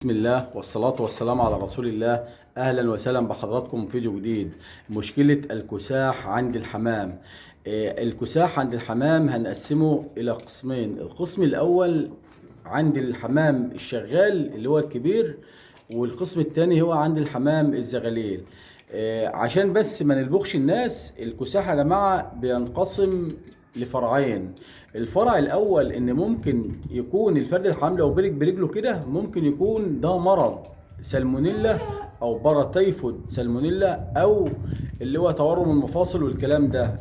بسم الله والصلاة والسلام على رسول الله. أهلا وسهلا بحضراتكم في فيديو جديد. مشكلة الكساح عند الحمام. الكساح عند الحمام هنقسمه إلى قسمين. القسم الأول عند الحمام الشغال اللي هو الكبير، والقسم الثاني هو عند الحمام الزغاليل. عشان بس ما نلبخش الناس، الكساح يا جماعة بينقسم لفرعين. الفرع الاول ان ممكن يكون الفرد الحمام لو برك برجله كده ممكن يكون ده مرض سالمونيلا او باراتيفود سالمونيلا او اللي هو تورم المفاصل والكلام ده.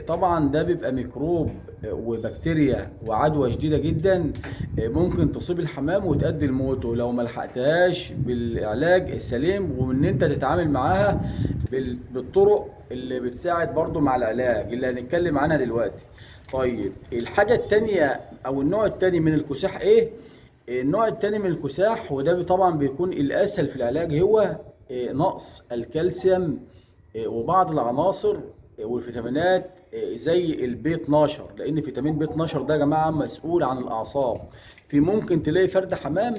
طبعا ده بيبقى ميكروب وبكتيريا وعدوى شديدة جدا، ممكن تصيب الحمام وتؤدي لموته لو ما لحقتهاش بالعلاج السليم، وان انت تتعامل معاها بالطرق اللي بتساعد برضو مع العلاج اللي هنتكلم عنها دلوقتي. طيب الحاجة التانية او النوع التاني من الكساح ايه؟ النوع التاني من الكساح، وده طبعا بيكون الاسهل في العلاج، هو نقص الكالسيوم وبعض العناصر والفيتامينات زي البي 12، لان فيتامين بي 12 ده يا جماعة مسؤول عن الاعصاب. في ممكن تلاقي فرد حمام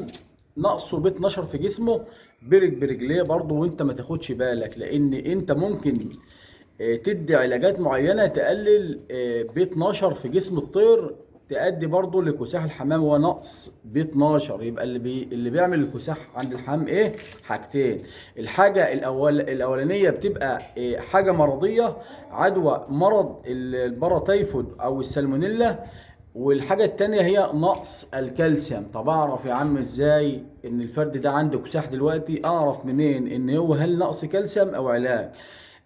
نقصه بي 12 في جسمه برج برجليه برضه وانت ما تاخدش بالك، لان انت ممكن تدي علاجات معينة تقلل بي 12 في جسم الطير، تؤدي برضه لكساح الحمام هو نقص بي 12. يبقى اللي بيعمل الكساح عند الحمام ايه؟ حاجتين. الحاجة الاولانية بتبقى حاجة مرضية، عدوى مرض الباراتيفود او السالمونيلا، والحاجة التانية هي نقص الكالسيوم. طب اعرف يا عم ازاي ان الفرد ده عنده كساح دلوقتي؟ اعرف منين ان هو هل نقص كالسيوم او علاج؟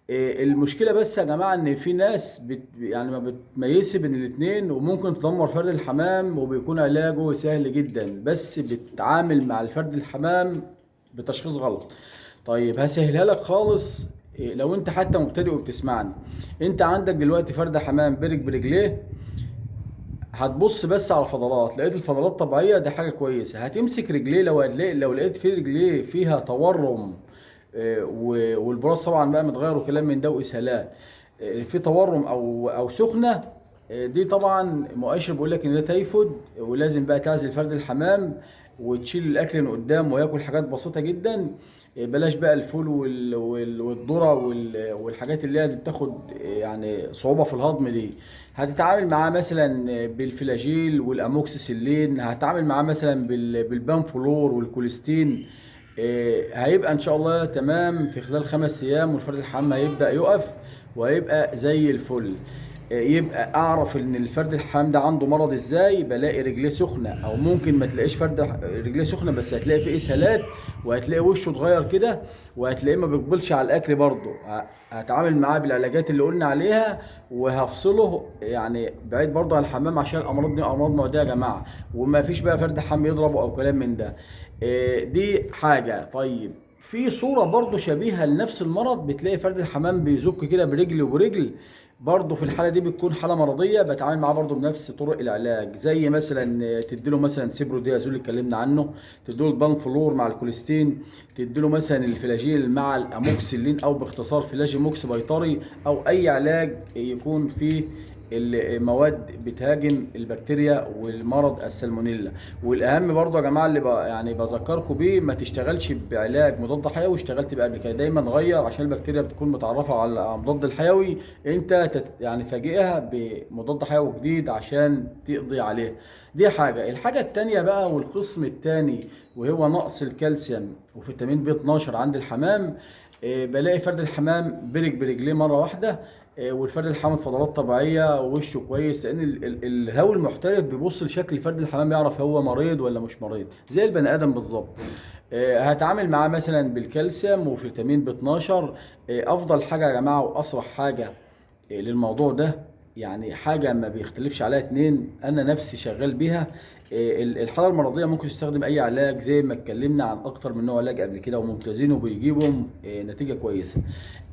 المشكلة بس يا جماعة ان في ناس يعني ما بتميزش بين الاتنين، وممكن تدمر فرد الحمام وبيكون علاجه سهل جدا، بس بتتعامل مع الفرد الحمام بتشخيص غلط. طيب هسهلها لك خالص، لو انت حتى مبتدئ وبتسمعني، انت عندك دلوقتي فرد حمام برج برجليه، هتبص بس على الفضلات، لقيت الفضلات طبيعية ده حاجة كويسة. هتمسك رجليه، لو لقيت في رجليه فيها تورم، والبراز طبعا بقى متغير وكلام من ده واسهالات، في تورم او سخنة، دي طبعا مؤشر بيقول لك ان ده تايفود، ولازم بقى تعزل فرد الحمام وتشيل الاكل من قدام وياكل حاجات بسيطة جدا. بلاش بقى الفول والذرة والحاجات اللي هي بتاخد صعوبة في الهضم دي. هتتعامل معاه مثلا بالفلاجيل والاموكسيسيلين، هتتعامل معاه مثلا بالبانفلور والكوليستين، هيبقى ان شاء الله تمام في خلال 5 ايام، والفرد الحمام هيبدا يقف وهيبقى زي الفل. يبقى اعرف ان الفرد الحمام ده عنده مرض ازاي؟ بلاقي رجليه سخنة، او ممكن ما تلاقيش فرد رجليه سخنة بس هتلاقي فيه اسهالات، وهتلاقي وشه اتغير كده، وهتلاقيه ما بيقبلش على الاكل برضه. هتعامل معاه بالعلاجات اللي قلنا عليها، وهفصله بعيد برضه عن الحمام عشان الامراض دي امراض معدية يا جماعة، وما فيش بقى فرد حمام يضربه او كلام من ده. دي حاجة. طيب في صوره برضه شبيهه لنفس المرض، بتلاقي فرد الحمام بيزك كده برجل وبرجل، برضه في الحالة دي بتكون حاله مرضية، بتعامل معاه برضه بنفس طرق العلاج، زي مثلا تديله مثلا سيبروديازول اللي اتكلمنا عنه، تديله البانفلور مع الكوليستين، تديله مثلا الفلاجيل مع الاموكسيلين او باختصار فلاجيموكس بيطري، او اي علاج يكون فيه المواد بتهاجم البكتيريا والمرض السالمونيلا. والاهم برضه يا جماعة اللي بذكركم بيه، ما تشتغلش بعلاج مضاد حيوي اشتغلت بيه قبل كده، دايما غير عشان البكتيريا بتكون متعرفه على مضاد الحيوي، انت فاجئها بمضاد حيوي جديد عشان تقضي عليه. دي حاجة. الحاجة التانية بقى والقسم التاني وهو نقص الكالسيوم وفيتامين بي 12 عند الحمام. بلاقي فرد الحمام برج برجليه مرة واحدة، والفرد الحمام فضلات طبيعية ووشه كويس، لان الهاوي المحترف بيبص لشكل فرد الحمام يعرف هو مريض ولا مش مريض زي البني ادم بالظبط. هتعامل معاه مثلا بالكالسيوم وفيتامين بي 12. افضل حاجة يا جماعة واسرع حاجة، للموضوع ده، حاجة ما بيختلفش عليها اتنين، انا نفسي شغال بيها. الحالة المرضية ممكن تستخدم اي علاج زي ما اتكلمنا عن اكتر من نوع علاج قبل كده وممتازين وبيجيبهم، نتيجة كويسة.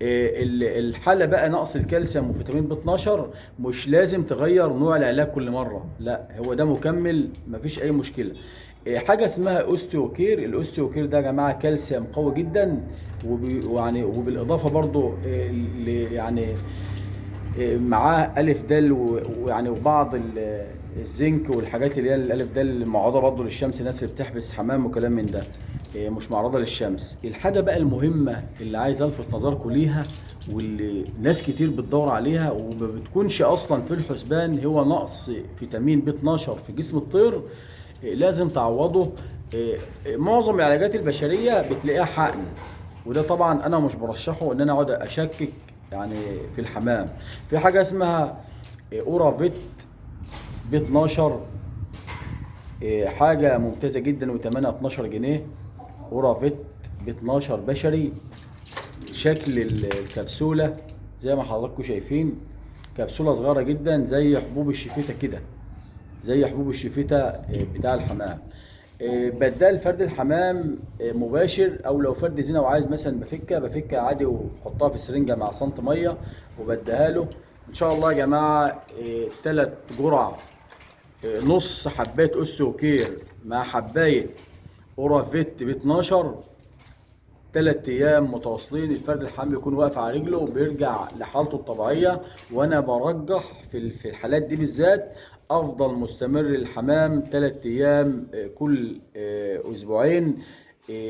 الحالة بقى نقص الكالسيوم وفيتامين بي 12 مش لازم تغير نوع العلاج كل مرة، لا هو ده مكمل مفيش اي مشكلة. حاجة اسمها اوستيوكير. الاوستيوكير ده يا جماعة كالسيوم قوي جدا، وبالاضافة برضو، معاه الف دال ويعني وبعض الزنك والحاجات اللي هي الالف دال المعرضه برضه للشمس، الناس اللي بتحبس حمام وكلام من ده، مش معرضه للشمس. الحاجة بقى المهمة اللي عايز الفت نظركم ليها واللي ناس كتير بتدور عليها وما بتكونش اصلا في الحسبان، هو نقص فيتامين بي 12 في جسم الطير. لازم تعوضه. معظم العلاجات البشرية بتلاقيها حقن، وده طبعا انا مش برشحه ان انا اقعد اشكك يعني في الحمام. في حاجة اسمها اورافيت بي 12، حاجة ممتازة جدا وتمنها 12 جنيه. اورافيت بي 12 بشري، شكل الكبسولة زي ما حضراتكم شايفين، كبسولة صغيرة جدا زي حبوب الشفيته كده، زي حبوب الشفيته بتاع الحمام. بدال فرد الحمام مباشر، او لو فرد زينة وعايز مثلا بفكه عادي وحطها في سرنجه مع سنت مية وبديها له. ان شاء الله يا جماعة، 3 جرع، نص حبايه اوستيوكير مع حبايه اورافيت ب 12، 3 ايام متواصلين، الفرد الحمام بيكون واقف على رجله وبيرجع لحالته الطبيعية. وانا برجح في الحالات دي بالذات افضل مستمر الحمام 3 ايام، كل اسبوعين،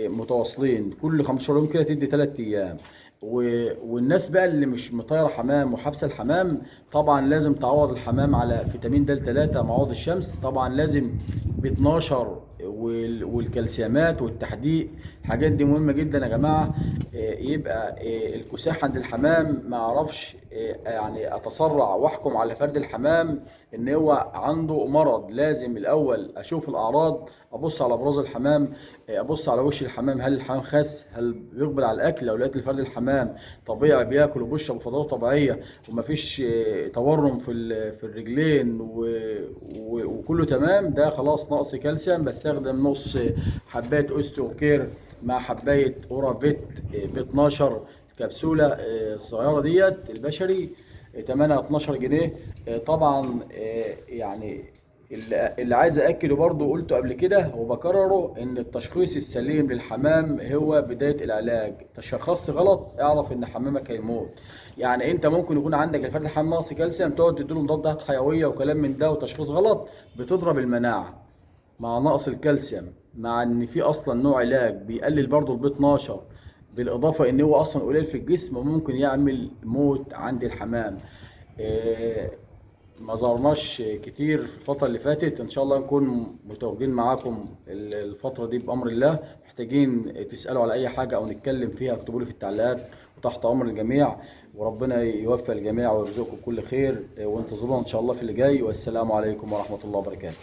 متواصلين، كل 15 يوم كده تدي 3 ايام. والناس بقى اللي مش مطيره حمام وحابسه الحمام، طبعا لازم تعوض الحمام على فيتامين د 3 معوض الشمس، طبعا لازم ب 12 والكالسيومات والتحديق، الحاجات دي مهمة جدا يا جماعة. يبقى الكساح عند الحمام ما اعرفش، يعني اتسرع واحكم على فرد الحمام ان هو عنده مرض، لازم الاول اشوف الاعراض، ابص على براز الحمام، ابص على وش الحمام، هل الحمام خس، هل بيقبل على الاكل. لو لقيت الفرد الحمام طبيعي بياكل وبيشرب وفضلاته طبيعية ومفيش تورم في الرجلين وكله تمام، ده خلاص نقص كالسيوم. بستخدم نص حبايه اوستيوكير مع حبايه اورافيت ب 12 كبسولة الصغيرة ديت البشري، تمنها 12 جنيه. طبعا، يعني اللي عايز اكده برضو قلته قبل كده وبكرره، ان التشخيص السليم للحمام هو بداية العلاج. تشخصت غلط اعرف ان حمامك هيموت. يعني انت ممكن يكون عندك الفرد الحمام ناقص كالسيوم، تقعد تديله مضادات حيوية وكلام من ده وتشخيص غلط، بتضرب المناعة مع نقص الكالسيوم، مع ان في اصلا نوع علاج بيقلل برضو البي 12، بالاضافة ان هو اصلا قليل في الجسم وممكن يعمل موت عند الحمام. ما زرناش كتير في الفترة اللي فاتت، ان شاء الله نكون متواجدين معاكم الفترة دي بأمر الله. محتاجين تسألوا على اي حاجة او نتكلم فيها اكتبوا لي في التعليقات، وتحت امر الجميع، وربنا يوفق الجميع ويرزقكم كل خير، وانتظرونا ان شاء الله في اللي جاي. والسلام عليكم ورحمة الله وبركاته.